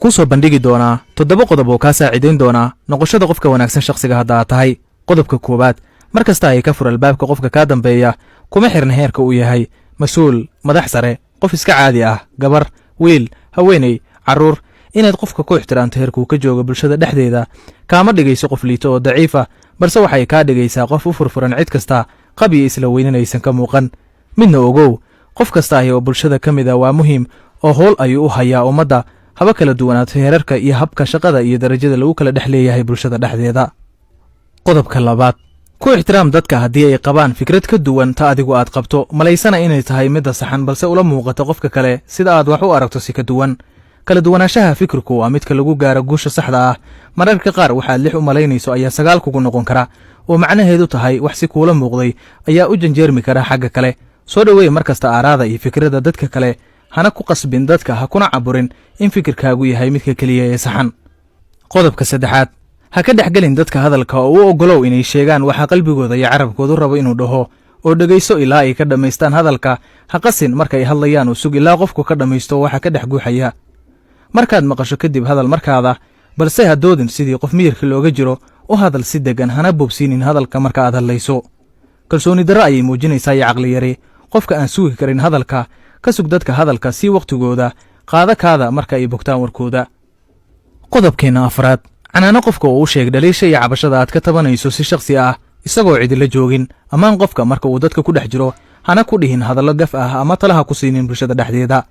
Kuu soo bandhigi doonaa 7 qodob oo kaa saacidayn doonaa noqoshada qofka wanaagsan shakhsiga hadda aad tahay. Qodobka koowaad: mar kasta ay ka fur albaabka qofka kaa dambeeya. Kuma xirna heerka uu yahay, mas-uul, madax sare, qof iska caadi ah, gabar, wiil, haweeney, carruur. Inaad qofka ku ixtiraamto heerkuu ka jooga bulshada dhexdeeda kaama dhigayso qof liito oo daciifa, balse waxay kaa dhigaysaa qof u furfuran cid kasta, qab iyo isla weyninaysan ka muuqan. Midna ogow, qof kasta ahi oo bulshada ka mid a waa muhiim oo howl ayuu u hayaa ummadda, haba kala duwanaato heerarka iyo habka shaqada iyo darajada lagu kala dhex leeyahay bulshada dhexdeeda. Qodobka labaad: ku ixtiraam dadka haddii ay qabaan fikrad ka duwan ta adigu aad qabto, malaysana inay tahay midda saxan, balse ula muuqato qofka kale sida aad wax u aragto si ka duwan. Kala duwanaanshaha fikirku waa midka lagu gaaro guusha saxda ah. Mararka qaar waxaad 6 u malaynayso ayaa 9 kugu noqon kara, oo macnaheedu tahay wax si kuula muuqday ayaa u janjeermi kara xagga kale. Soo dhoweey mar kasta aaraada iyo fikradda dadka kale, hana ku qasbin dadka, ha kuna caburin in fikirkaagu yahay midka keliya ee saxan. Qodobka saddexaad: ha ka dhexgelin dadka hadalka oo u oggolow inay sheegaan waxa qalbigooda iyo carabkoodu rabo inuu dhaho, oo dhegayso ilaa ay ka dhammaystaan hadalka. Ha qasin markay hadlayaan oo sug ilaa qofku ka dhammaysto waxa ka dhex guuxaya. Markaad maqasho kadib hadal markaada, balse ha doodin sidii qof miyirka looga jiro. U hadal si deggan, hana boobsiinin hadalka marka aad hadlayso. Kalsooni darro ayay muujinaysaa iyo caqliyari qofka aan sugi karin hadalka. Ka sug dadka hadalka si wakhtigooda qaada kaada marka ay bogtaan warkooda. Qodobkeenna afraad: canaano qofka oo u sheeg dhaliisha iyo cabashada aad ka tabanayso si shakhsi ah, isagoo cidila joogin. Ammaan qofka marka uu dadka ku dhex jiro, hana ku dhihin hadallo gaf ah ama talaha ku siinin bulshada dhexdeeda.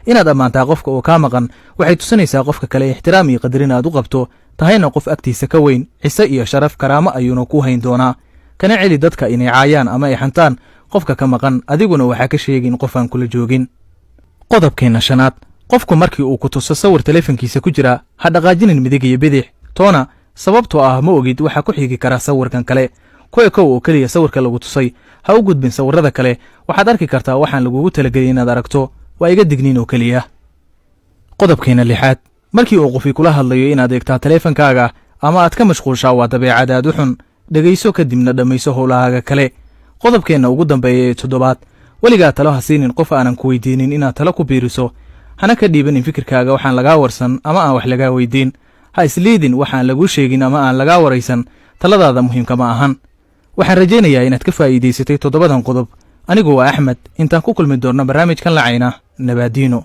Inaad ammaantaa qofka oo kaa maqan waxay tusinaysaa qofka kale ixtiraam iyo qadarin aad u qabto, tahayna qof agtiisa ka weyn. Cise iyo sharaf, karaamo ayuuna ku hayn doonaa. Kana celi dadka inay caayaan ama ay xantaan qofka ka maqan, adiguna waxaa ka sheegin qof aan kula joogin. Qodobkeenna shanaad: qofku markii uu ku tuso sawir teleefankiisa ku jira, ha dhaqaajinin midig iyo bidix toona, sababtoo ah ma ogid waxaa ku xigi kara sawirkan kale. Ku ekow oo keliya sawirka lagu tusay, ha u gudbin sawirrada kale. Waxaad arki kartaa waxaan lagugu talagelin inaad aragto. Waa iga digniin oo keliya. Qodobkeenna lixaad: markii uu qofi kula hadlayo, inaad eegtaa taleefankaaga ama aad ka mashquulshaa waa dabeecad aad u xun. Dhegayso, kadibna dhammayso howlahaaga kale. Qodobkeenna ugu dambeeya ee toddobaad: weligaa talo ha siinin qof aanan ku weydiinin inaad talo ku biiriso, hana ka dhiibanin fikirkaaga waxaan lagaa warsan ama aan wax lagaa weydiin. Ha isliidin waxaan laguu sheegin ama aan lagaa waraysan. Taladaada muhiimka ma ahan. Waxaan rajaynayaa inaad ka faa'iidaysatay toddobadan qodob. Anigu waa Axmed. Intaan ku kulmi doonno barnaamijkan lacayna, nabaadiino.